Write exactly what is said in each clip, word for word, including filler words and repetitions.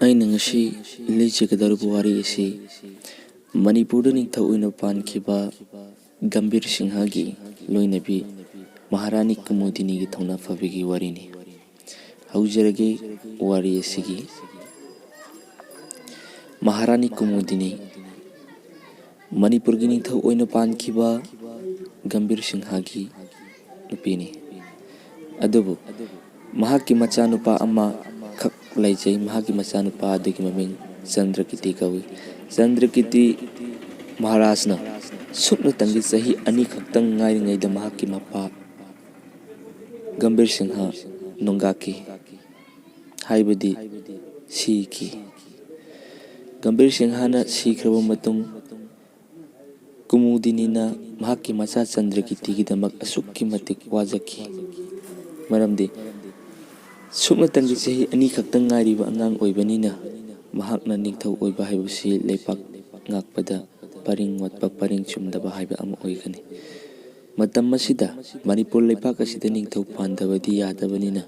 ꯑꯩꯅ ꯉꯁꯤ ꯂꯤꯖꯒꯗꯧꯔꯤꯕ ꯋꯥꯔꯤ ꯑꯁꯤ ꯃꯅꯤꯄꯨꯔꯗ ꯅꯤꯡꯊꯧ ꯑꯣꯏꯅ ꯄꯥꯟꯈꯤꯕ ꯒꯝꯚꯤꯔ ꯁꯤꯡꯍꯒꯤ ꯂꯣꯏꯅꯕꯤ ꯃꯍꯥꯔꯥꯅꯤ ꯀꯨꯃꯨꯗꯤꯅꯤꯒꯤ ꯊꯧꯅꯥ ꯐꯕꯒꯤ ꯋꯥꯔꯤꯅꯤ꯫ ꯍꯧꯖꯔꯒꯦ ꯋꯥꯔꯤ ꯑꯁꯤꯒꯤ꯫ ꯃꯍꯥꯔꯥꯅꯤ ꯀꯨꯃꯨꯗꯤꯅꯤ ꯃꯅꯤꯄꯨꯔꯒꯤ ꯅꯤꯡꯊꯧ ꯑꯣꯏꯅ ꯄꯥꯟꯈꯤꯕ ꯒꯝꯚꯤꯔ ꯁꯤꯡꯍꯒꯤ ꯅꯨꯄꯤꯅꯤ꯫ ꯑꯗꯨꯕꯨ ꯃꯍꯥꯛꯀꯤ ꯃꯆꯥꯅꯨꯄꯥ ꯑꯃꯈꯛ ꯂꯩꯖꯩ꯫ ꯃꯍꯥꯛꯀꯤ ꯃꯆꯥꯅꯨꯄꯥ ꯑꯗꯨꯒꯤ ꯃꯃꯤꯡ ꯆꯟꯗ꯭ꯔꯀꯤꯇꯤ ꯀꯧꯏ꯫ ꯆꯟꯗ꯭ꯔꯀꯤꯇꯤ ꯃꯍꯥꯔꯥꯖꯅ ꯁꯨꯞꯅꯇꯪꯒꯤ ꯆꯍꯤ ꯑꯅꯤ ꯈꯛꯇꯪ ꯉꯥꯏꯔꯤꯉꯩꯗ ꯃꯍꯥꯛꯀꯤ ꯃꯄꯥ ꯒꯝꯚꯤꯔ ꯁꯤꯡꯍ ꯅꯣꯡꯒꯥꯈꯤ, ꯍꯥꯏꯕꯗꯤ ꯁꯤꯈꯤ꯫ ꯒꯝꯚꯤꯔ ꯁꯤꯡꯍꯅ ꯁꯤꯈ꯭ꯔꯕ ꯃꯇꯨꯡ ꯀꯨꯃꯨꯗꯤꯅꯤꯅ ꯃꯍꯥꯛꯀꯤ ꯃꯆꯥ ꯆꯟꯗ꯭ꯔꯀꯤꯇꯤꯒꯤꯗꯃꯛ ꯑꯁꯨꯛꯀꯤ ꯃꯇꯤꯛ ꯋꯥꯖꯈꯤ꯫ ꯃꯔꯝꯗꯤ ꯁꯨꯞꯅꯇꯪꯒꯤ ꯆꯍꯤ ꯑꯅꯤ ꯈꯛꯇꯪ ꯉꯥꯏꯔꯤꯕ ꯑꯉꯥꯡ ꯑꯣꯏꯕꯅꯤꯅ ꯃꯍꯥꯛꯅ ꯅꯤꯡꯊꯧ ꯑꯣꯏꯕ ꯍꯥꯏꯕꯁꯤ ꯂꯩꯄꯥꯛ ꯉꯥꯛꯄꯗ ꯄꯔꯤꯡ ꯋꯥꯠꯄ, ꯄꯔꯤꯡ ꯆꯨꯝꯗꯕ ꯍꯥꯏꯕ ꯑꯃ ꯑꯣꯏꯒꯅꯤ꯫ ꯃꯇꯝ ꯑꯁꯤꯗ ꯃꯅꯤꯄꯨꯔ ꯂꯩꯄꯥꯛ ꯑꯁꯤꯗ ꯅꯤꯡꯊꯧ ꯄꯥꯟꯗꯕꯗꯤ ꯌꯥꯗꯕꯅꯤꯅ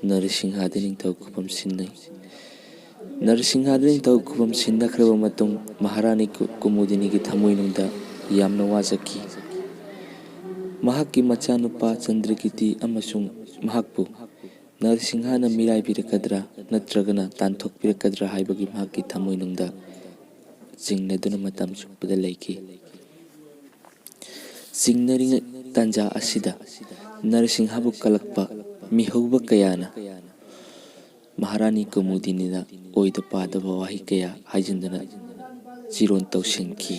ꯅꯔꯁꯤꯡꯍꯥꯗ ꯅꯤꯡꯊꯧ ꯈꯨꯕꯝ ꯁꯤꯟꯅꯩ꯫ ꯅꯔꯁꯤꯡꯍꯥꯗ ꯅꯤꯡꯊꯧ ꯈꯨꯕꯝ ꯁꯤꯟꯅꯈ꯭ꯔꯕ ꯃꯇꯨꯡ ꯃꯍꯥꯔꯥꯅꯤ ꯀꯨ-, ꯀꯨꯃꯨꯗꯤꯅꯤꯒꯤ ꯊꯃꯣꯏꯅꯨꯡꯗ ꯌꯥꯝꯅ ꯋꯥꯖꯈꯤ꯫ ꯃꯍꯥꯛꯀꯤ ꯃꯆꯥꯅꯨꯄꯥ ꯆꯟꯗ꯭ꯔꯀꯤꯇꯤ ꯑꯃꯁꯨꯡ ꯃꯍꯥꯛꯄꯨ ꯅꯔꯁꯤꯡꯍꯥꯅ ꯃꯤꯔꯥꯏꯕꯤꯔꯛꯀꯗ꯭ꯔꯥ ꯅꯠꯇ꯭ꯔꯒꯅ ꯇꯥꯟꯊꯣꯛꯄꯤꯔꯛꯀꯗ꯭ꯔꯥ ꯍꯥꯏꯕꯒꯤ ꯃꯍꯥꯛꯀꯤ ꯊꯃꯣꯏꯅꯨꯡꯗ ꯆꯤꯡꯅꯗꯨꯅ ꯃꯇꯝ ꯆꯨꯞꯄꯗ ꯂꯩꯈꯤ꯫ ꯆꯤꯡꯅꯔꯤꯉꯩ ꯇꯥꯟꯖꯥ ꯑꯁꯤꯗ ꯅꯔꯁꯤꯡꯍꯕꯨ ꯀꯜꯂꯛꯄ ꯃꯤꯍꯧꯕ ꯀꯌꯥꯅ ꯃꯍꯥꯔꯥꯅꯤ ꯀꯨꯃꯨꯗꯤꯅꯤꯗ ꯑꯣꯏꯗ ꯄꯥꯗꯕ ꯋꯥꯍꯩ ꯀꯌꯥ ꯍꯥꯏꯖꯤꯟꯗꯨꯅ ꯆꯤꯔꯣꯟ ꯇꯧꯁꯤꯟꯈꯤ꯫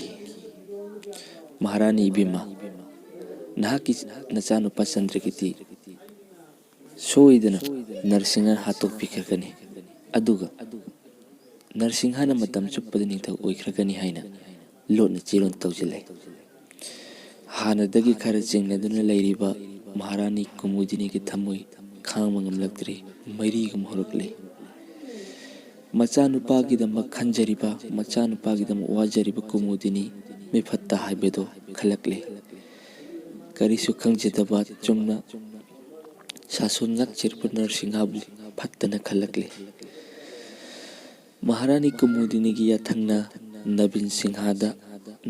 "ꯃꯍꯥꯔꯥꯅꯤ ꯏꯕꯦꯝꯃ, ꯅꯍꯥꯛꯀꯤ ꯅꯆꯥꯅꯨꯄꯥ ꯆꯟꯗ꯭ꯔꯀꯤꯇꯤ ꯁꯣꯏꯗꯅ ꯅꯔꯁꯤꯡꯍꯅ ꯍꯥꯠꯇꯣꯛꯄꯤꯈ꯭ꯔꯒꯅꯤ, ꯑꯗꯨꯒ ꯅꯔꯁꯤꯡꯍꯅ ꯃꯇꯝ ꯆꯨꯞꯄꯗ ꯅꯤꯡꯊꯧ ꯑꯣꯏꯈ꯭ꯔꯒꯅꯤ" ꯍꯥꯏꯅ ꯂꯣꯠꯅ ꯆꯤꯔꯣꯟ ꯇꯧꯁꯤꯜꯂꯦ꯫ ꯍꯥꯟꯅꯗꯒꯤ ꯈꯔ ꯆꯤꯡꯅꯗꯨꯅ ꯂꯩꯔꯤꯕ ꯃꯍꯥꯔꯥꯅꯤ ꯀꯨꯃꯨꯗꯤꯅꯤꯒꯤ ꯊꯃꯣꯏ ꯈꯥꯡꯕ ꯉꯝꯂꯛꯇ꯭ꯔꯦ, ꯃꯩꯔꯤꯒꯨꯝ ꯍꯧꯔꯛꯂꯦ꯫ ꯃꯆꯥꯅꯨꯄꯥꯒꯤꯗꯃꯛ ꯈꯟꯖꯔꯤꯕ, ꯃꯆꯥꯅꯨꯄꯥꯒꯤꯗꯃꯛ ꯋꯥꯖꯔꯤꯕ ꯀꯨꯃꯨꯗꯤꯅꯤ ꯃꯤꯐꯠꯇ ꯍꯥꯏꯕꯗꯣ ꯈꯜꯂꯛꯂꯦ꯫ ꯀꯔꯤꯁꯨ ꯈꯪꯖꯗꯕ ꯆꯨꯝꯅ ꯁꯥꯁꯣꯟ ꯉꯥꯛꯆꯔꯤꯕ ꯅꯔꯁꯤꯡꯍꯕꯨ ꯐꯠꯇꯅ ꯈꯜꯂꯛꯂꯦ꯫ ꯃꯍꯥꯔꯥꯅꯤ ꯀꯨꯃꯨꯗꯤꯅꯤꯒꯤ ꯌꯥꯊꯪꯅ ꯅꯕꯤꯟ ꯁꯤꯡꯍꯗ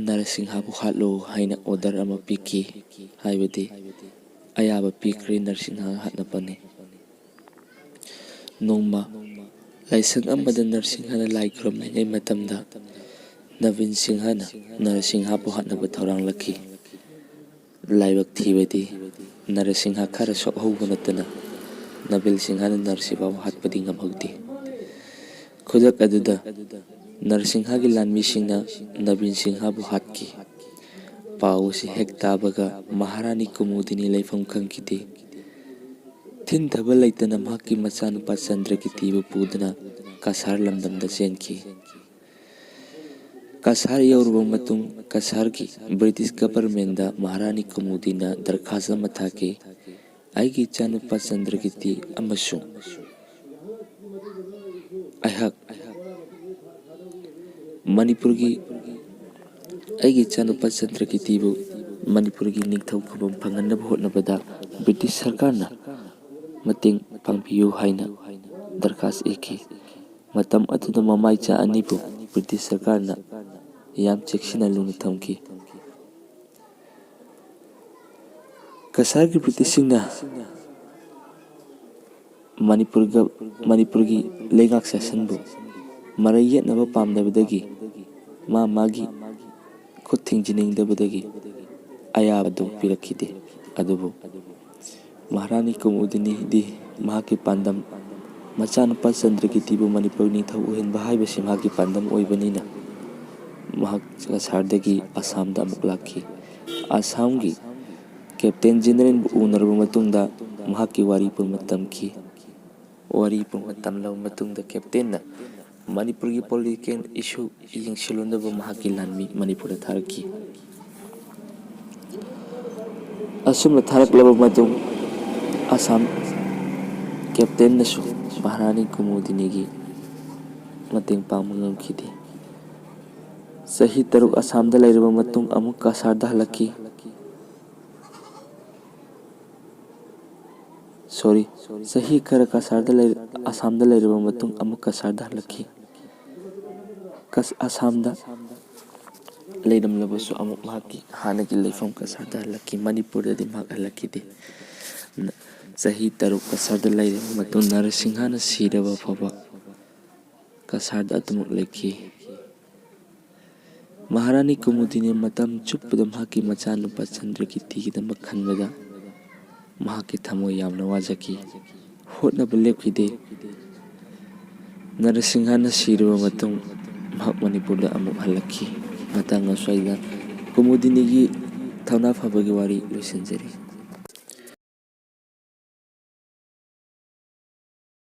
ꯅꯔꯁꯤꯡꯍꯕꯨ ꯍꯥꯠꯂꯨ ꯍꯥꯏꯅ ꯑꯣꯔꯗꯔ ꯑꯃ ꯄꯤꯈꯤ, ꯍꯥꯏꯕꯗꯤ ꯑꯌꯥꯕ ꯄꯤꯈ꯭ꯔꯦ ꯅꯔꯁꯤꯡꯍ ꯍꯥꯠꯅꯕꯅꯤ꯫ ꯅꯣꯡꯃ ꯂꯥꯏꯁꯪ ꯑꯃꯗ ꯅꯔꯁꯤꯡꯍꯅ ꯂꯥꯏ ꯈꯨꯔꯨꯝꯂꯤꯉꯩ ꯃꯇꯝꯗ ꯅꯕꯤꯟ ꯁꯤꯡꯍꯅ ꯅꯔꯁꯤꯡꯍꯕꯨ ꯍꯥꯠꯅꯕ ꯊꯧꯔꯥꯡꯂꯛꯈꯤ꯫ ꯂꯥꯏꯕꯛ ꯊꯤꯕꯗꯤ ꯅꯔꯁꯤꯡꯍ ꯈꯔ ꯁꯣꯛꯍꯧꯕ ꯅꯠꯇꯅ ꯅꯕꯤꯟ ꯁꯤꯡꯍꯅ ꯅꯔꯁꯤꯡꯍꯕꯨ ꯍꯥꯠꯄꯗꯤ ꯉꯝꯍꯧꯗꯦ꯫ ꯈꯨꯗꯛ ꯑꯗꯨꯗ ꯅꯔꯁꯤꯡꯍꯒꯤ ꯂꯥꯟꯃꯤꯁꯤꯡꯅ ꯅꯕꯤꯟ ꯁꯤꯡꯍꯕꯨ ꯍꯥꯠꯈꯤ꯫ ꯄꯥꯎ ꯑꯁꯤ ꯍꯦꯛ ꯇꯥꯕꯒ ꯃꯍꯥꯔꯥꯅꯤ ꯀꯨꯃꯨꯗꯤꯅꯤ ꯂꯩꯐꯝ ꯈꯪꯈꯤꯗꯦ꯫ ꯊꯤꯟꯊꯕ ꯂꯩꯇꯅ ꯃꯍꯥꯛꯀꯤ ꯃꯆꯥꯅꯨꯄꯥ ꯆꯟꯗ꯭ꯔꯀꯤꯇꯤꯕꯨ ꯄꯨꯗꯨꯅ ꯀꯁꯥꯔ ꯂꯝꯗꯝꯗ ꯆꯦꯟꯈꯤ꯫ ꯀꯁꯥꯔ ꯌꯧꯔꯕ ꯃꯇꯨꯡ ꯀꯁꯥꯔꯒꯤ ꯕ꯭ꯔꯤꯇꯤꯁ ꯒꯕꯔꯃꯦꯟꯗ ꯃꯍꯥꯔꯥꯅꯤ ꯀꯨꯃꯨꯗꯤꯅ ꯗꯔꯈꯥꯁ ꯑꯃ ꯊꯥꯈꯤ꯫ ꯑꯩꯒꯤ ꯏꯆꯥꯅꯨꯄꯥ ꯆꯟꯗ꯭ꯔꯀꯤꯇꯤ ꯑꯃꯁꯨꯡ ꯑꯩꯍꯥꯛ ꯃꯅꯤꯄꯨꯔꯒꯤ ꯑꯩꯒꯤ ꯏꯆꯥꯅꯨꯄꯥ ꯆꯟꯗ꯭ꯔꯀꯤꯇꯤꯕꯨ ꯃꯅꯤꯄꯨꯔꯒꯤ ꯅꯤꯡꯊꯧ ꯈꯨꯕꯝ ꯐꯪꯍꯟꯅꯕ ꯍꯣꯠꯅꯕꯗ ꯕ꯭ꯔꯤꯇꯤꯁ ꯁꯔꯀꯥꯔꯅ ꯃꯇꯦꯡ ꯄꯥꯡꯕꯤꯌꯨ ꯍꯥꯏꯅ ꯗꯔꯈꯥꯁ ꯏꯈꯤ꯫ ꯃꯇꯝ ꯑꯗꯨꯗ ꯃꯃꯥꯏꯆꯥ ꯑꯅꯤꯕꯨ ꯕ꯭ꯔꯤꯇꯤꯁ ꯁꯔꯀꯥꯔꯅ ꯌꯥꯝ ꯆꯦꯛꯁꯤꯟꯅ ꯂꯨꯅ ꯊꯝꯈꯤ꯫ ꯀꯁꯥꯔꯒꯤ ꯕ꯭ꯔꯤꯇꯤꯁꯁꯤꯡꯅ ꯃꯅꯤꯄꯨꯔꯒ ꯃꯅꯤꯄꯨꯔꯒꯤ ꯂꯩꯉꯥꯛ ꯁꯥꯁꯟꯕꯨ ꯃꯔꯩ ꯌꯦꯠꯅꯕ ꯄꯥꯝꯗꯕꯗꯒꯤ ꯃꯥ ꯃꯥꯒꯤ ꯈꯨꯠ ꯊꯤꯡꯖꯤꯟꯅꯤꯡꯗꯕꯗꯒꯤ ꯑꯌꯥꯕꯗꯨ ꯄꯤꯔꯛꯈꯤꯗꯦ꯫ ꯑꯗꯨꯕꯨ ꯃꯍꯥꯔꯥꯅꯤ ꯀꯨꯃꯨꯗꯤꯅꯤꯗꯤ ꯃꯍꯥꯛꯀꯤ ꯄꯥꯟꯗꯝ ꯃꯆꯥꯅꯨꯄꯥ ꯆꯟꯗ꯭ꯔꯀꯤꯇꯤꯕꯨ ꯃꯅꯤꯄꯨꯔ ꯅꯤꯡꯊꯧ ꯑꯣꯏꯍꯟꯕ ꯍꯥꯏꯕꯁꯤ ꯃꯍꯥꯛꯀꯤ ꯄꯥꯟꯗꯝ ꯑꯣꯏꯕꯅꯤꯅ ꯃꯍꯥꯛ ꯀꯁꯥꯔꯗꯒꯤ ꯑꯁꯥꯝꯗ ꯑꯃꯨꯛ ꯂꯥꯛꯈꯤ꯫ ꯑꯁꯥꯝꯒꯤ ꯀꯦꯞꯇꯦꯟ ꯖꯦꯅꯔꯦꯜꯕꯨ ꯎꯅꯔꯕ ꯃꯇꯨꯡꯗ ꯃꯍꯥꯛꯀꯤ ꯋꯥꯔꯤ ꯄꯨꯝꯕ ꯇꯝꯈꯤ꯫ ꯋꯥꯔꯤ ꯄꯨꯝꯕ ꯇꯝꯂꯕ ꯃꯇꯨꯡꯗ ꯀꯦꯞꯇꯦꯟꯅ ꯃꯅꯤꯄꯨꯔꯒꯤ ꯄꯣꯂꯤꯇꯤꯀꯦꯜ ꯏꯁꯨ ꯌꯦꯡꯁꯤꯜꯂꯨꯅꯕ ꯃꯍꯥꯛꯀꯤ ꯂꯥꯟꯃꯤ ꯃꯅꯤꯄꯨꯔꯗ ꯊꯥꯔꯛꯈꯤ꯫ ꯑꯁꯨꯝꯅ ꯊꯥꯔꯛꯂꯕ ꯃꯇꯨꯡ ꯑꯁꯥꯝ ꯀꯦꯞꯇꯦꯟꯅꯁꯨ ꯃꯍꯥꯔꯥꯅꯤ ꯀꯨꯃꯨꯗꯤꯅꯤꯒꯤ ꯃꯇꯦꯡ ꯄꯥꯡꯕ ꯉꯝꯈꯤꯗꯦ꯫ ꯆꯍꯤ ꯇꯔꯨꯛ ꯑꯁꯥꯝꯗ ꯂꯩꯔꯕ ꯃꯇꯨꯡ ꯑꯃꯨꯛ ꯀꯁꯥꯔꯗ ꯍꯜꯂꯛꯈꯤ꯫ ꯁꯣꯔꯤ, ꯆꯍꯤ ꯈꯔ ꯀꯁꯥꯔꯗ ꯂꯩ-, ꯑꯁꯥꯝꯗ ꯂꯩꯔꯕ ꯃꯇꯨꯡ ꯑꯃꯨꯛ ꯀꯁꯥꯔꯗ ꯍꯜꯂꯛꯈꯤ꯫ ꯀꯁ-, ꯑꯁꯥꯝꯗ ꯂꯩꯔꯝꯂꯕꯁꯨ ꯑꯃꯨꯛ ꯃꯍꯥꯛꯀꯤ ꯍꯥꯟꯅꯒꯤ ꯂꯩꯐꯝ ꯀꯁꯥꯔꯗ ꯍꯜꯂꯛꯈꯤ꯫ ꯃꯅꯤꯄꯨꯔꯗꯗꯤ ꯃꯍꯥꯛ ꯍꯜꯂꯛꯈꯤꯗꯦ꯫ ꯅ-, ꯆꯍꯤ ꯇꯔꯨꯛ ꯀꯁꯥꯔꯗ ꯂꯩꯔꯕ ꯃꯇꯨꯡ ꯅꯔꯁꯤꯡꯍꯅ ꯁꯤꯔꯕ ꯐꯥꯎꯕ ꯀꯁꯥꯔꯗ ꯑꯗꯨꯃꯛ ꯂꯩꯈꯤ꯫ ꯃꯍꯥꯔꯥꯅꯤ ꯀꯨꯃꯨꯗꯤꯅꯤ ꯃꯇꯝ ꯆꯨꯞꯄꯗ ꯃꯍꯥꯛꯀꯤ ꯃꯆꯥꯅꯨꯄꯥ ꯆꯟꯗ꯭ꯔꯀꯤꯔꯇꯤꯒꯤꯗꯃꯛ ꯈꯟꯕꯗ ꯃꯍꯥꯛꯀꯤ ꯊꯃꯣꯏ ꯌꯥꯝꯅ ꯋꯥꯖꯈꯤ꯫ ꯍꯣꯠꯅꯕ ꯂꯦꯞꯈꯤꯗꯦ꯫ ꯅꯔꯁꯤꯡꯍꯅ ꯁꯤꯔꯕ ꯃꯇꯨꯡ ꯃꯍꯥꯛ ꯃꯅꯤꯄꯨꯔꯗ ꯑꯃꯨꯛ ꯍꯜꯂꯛꯈꯤ꯫ ꯃꯇꯥꯡ ꯑꯁ꯭ꯋꯥꯏꯗ ꯀꯨꯃꯨꯗꯤꯅꯤꯒꯤ ꯊꯧꯅꯥ ꯐꯕꯒꯤ ꯋꯥꯔꯤ ꯂꯣꯏꯁꯤꯟꯖꯔꯤ꯫